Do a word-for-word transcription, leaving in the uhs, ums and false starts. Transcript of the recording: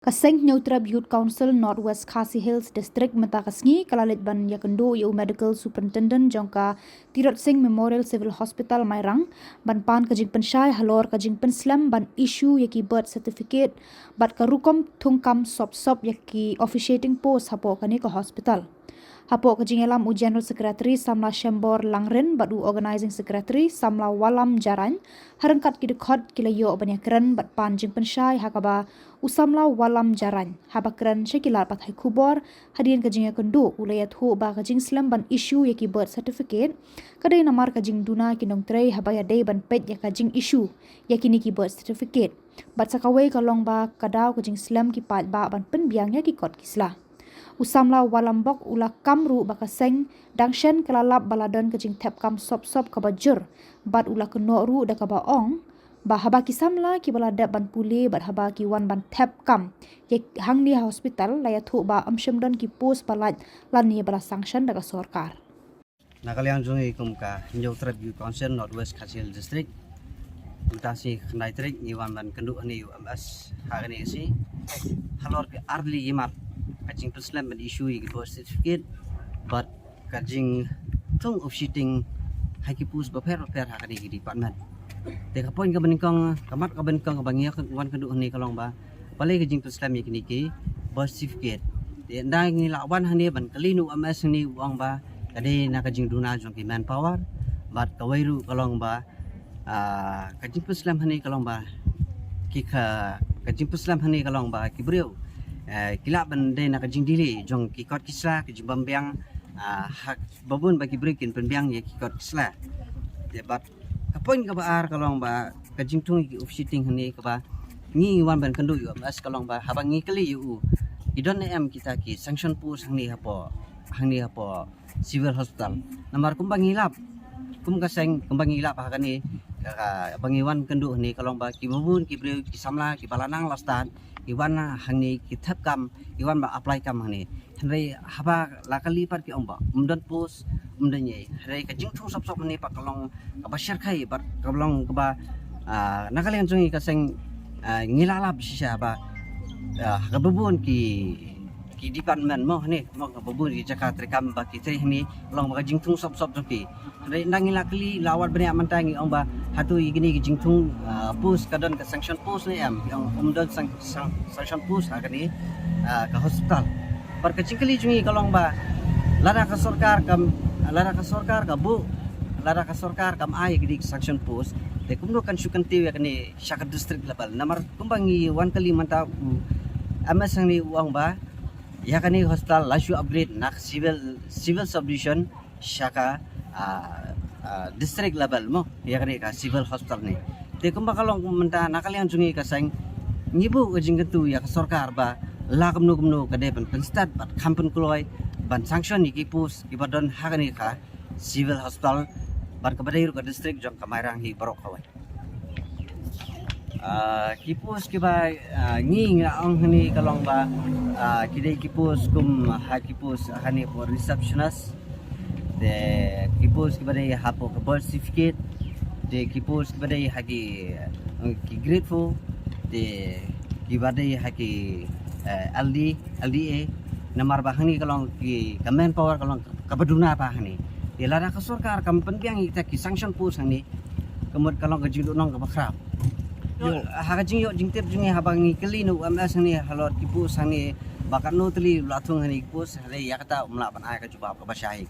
Ka seng Hynñiewtrep Youth Council North West Khasi Hills District mynta ka sngi ka la leit ban ïakynduh ïa u Medical Superintendent jong ka Tirot Sing Memorial Civil Hospital Mairang ban pan ka jingpynshai halor ka jingpynslem ban issue ïa ki birth certificate bad ka rukom thungkam sop sop ïa ki officiating post hapoh kane ka hospital. Hapoh ka jingïalam u General Secretary Samla Shembor Langrin bad u Organising Secretary Samla Wallam Jarain, ha ryngkat ki dkhot ki la ïoh ban ïakren bad pan jingpynshai ha kaba u Samla Wallam Jarain haba kren sha ki lad pathai khubor hadien ka jingïakynduh u la ïathuh ba ka jingslem ban issue ïa ki birth certificate ka dei namar ka jingduna ki nongtrei haba ïadei ban peit ïa ka jing issue ïa kine ki birth certificate. Bad sa kawei ka long ba ka daw ka jingslem ki paidbah ban pynbiang ïa ki kot ki sla. U Samla Wallam Bok u la kam ruh ba ka seng dang shen ka la lap ba la don ka jingthep kam sop sop kaba jur bad u la kynnoh ruh da kaba ong ba haba ki samla kiba la dep ban pule bad haba ki wan ban thep kam ïa hangne ha hospital la ïathuh ba ym shym don ki post ba lait lane ba la sanction da ka sorkar. Na ka liang jong ngi kum ka Hynñiewtrep Youth Council North West Khasi Hills District, mynta ka sngi khyndai tarik ngi wan ban kynduh hangne ïa u M S ha kane ka sngi halor ka ar tylli ki mat ka jingpynslem ban issue ïa ki birth certificate bad ka jingthung officiating ha ki post bapher bapher ha kane ka department. Te ka point kaba nyngkong, ka mat kaba nyngkong kaba ngi wan kynduh hangne ka long ba balei ka jingpynslem ïa kine ki birth certificate. Te ynda ngi la wan hangne ban kylli na u M S hangne u ong ba ka dei na ka jingduna jong ki manpower bad kawei ruh ka long ba, ah, ka jingpynslem hangne ka long ba ki ka, ka jingpynslem hangne ka long ba ki briew, eh, ki lah ban dei na ka jingdih jong ki kot ki sla, ka jingbymbiang, ah, ha kaba bun ba ki briew kin pynbiang ïa ki kot ki sla. Te bad ka point kaba ar ka long ba ka jingthung ïa ki officiating hangne kaba ngi wan ban kynduh ïa u M S ka long ba haba ngi kylli ïa u, ki don ne em kita ki sanction post hangne hapoh, hangne hapoh Civil Hospital? Namar kumba ngi lap, kum ka seng kumba ngi lap ha kane ka, kaba ngi wan kynduh hangne ka long ba kiba bun ki briew ki samla kiba la nang la stad ki wan hangne ki thep kam, ki wan ba apply kam hangne. Hynrei haba la kylli pat ki ong ba ym don post, ym don ei. Hynrei ka jingthung sop sop hangne pat ka long kaba shyrkhei bad ka long kaba, ah, na ka liang jong ngi ka seng, ah, ngi la lap shisha ba, ah, kaba bun ki, ki department mo hangne mo, kaba bun ki jaka treikam ba ki trei hangne long ba ka jingthung sop sop jong ki. Hynrei ynda ngi la kylli la wad bniah mynta ngi ong ba hato ïa kine ki jingthung, ah, post ka don ka sanction post ne em? Ki ong ym don sang-, sang-, sanction post ha kane, ah, ka hospital. Bad ka jingkylli jong ngi ka long ba lada ka sorkar kam, lada ka sorkar ka buh, lada ka sorkar kam ai ïa kine ki sanction post, te kumno kan shu kyntiew ïa kane sha ka district level? Namar kumba ngi wan kylli mynta u M S hangne u ong ba ïa kane ka hospital la shu upgrade na ka civil, civil subdivision sha ka, ah, ah, district level mo, ïa kane ka civil hospital ne. Te kumba ka long mynta na ka liang jong ngi ka seng ngi buh ka jingkyntu ïa ka sorkar ba la kumno kumno ka dei ban pynstad bad kham pynkloi ban sanction ïa ki post kiba don ha kane ka civil hospital bad kaba dei ruh ka district jong ka Mairang hi baroh kawei. Ah, ki post kiba, ah, ngi nga ong hangne ka long ba, ah, ki dei ki post kum ha ki post hangne for receptionist. Te ki post kiba dei hapoh ka birth certificate. Te ki post kiba dei ha ki, eh, ki grade four. Te kiba dei ha ki, eh, L D, L D A. Namar ba hangne ka long ki ka manpower ka long kaba duna ba hangne. Te lada ka sorkar kam pynbiang ïa kita ki sanction post hangne, ka mut ka long ka jingduhnong kaba khrap. Ïoh, ha ka jingïoh jingtip jong ngi haba ngi kylli na u M S hangne halor ki post hangne ba katno tylli la thung hangne ki post, hynrei ïa kata um lah ban ai ka jubab kaba shai.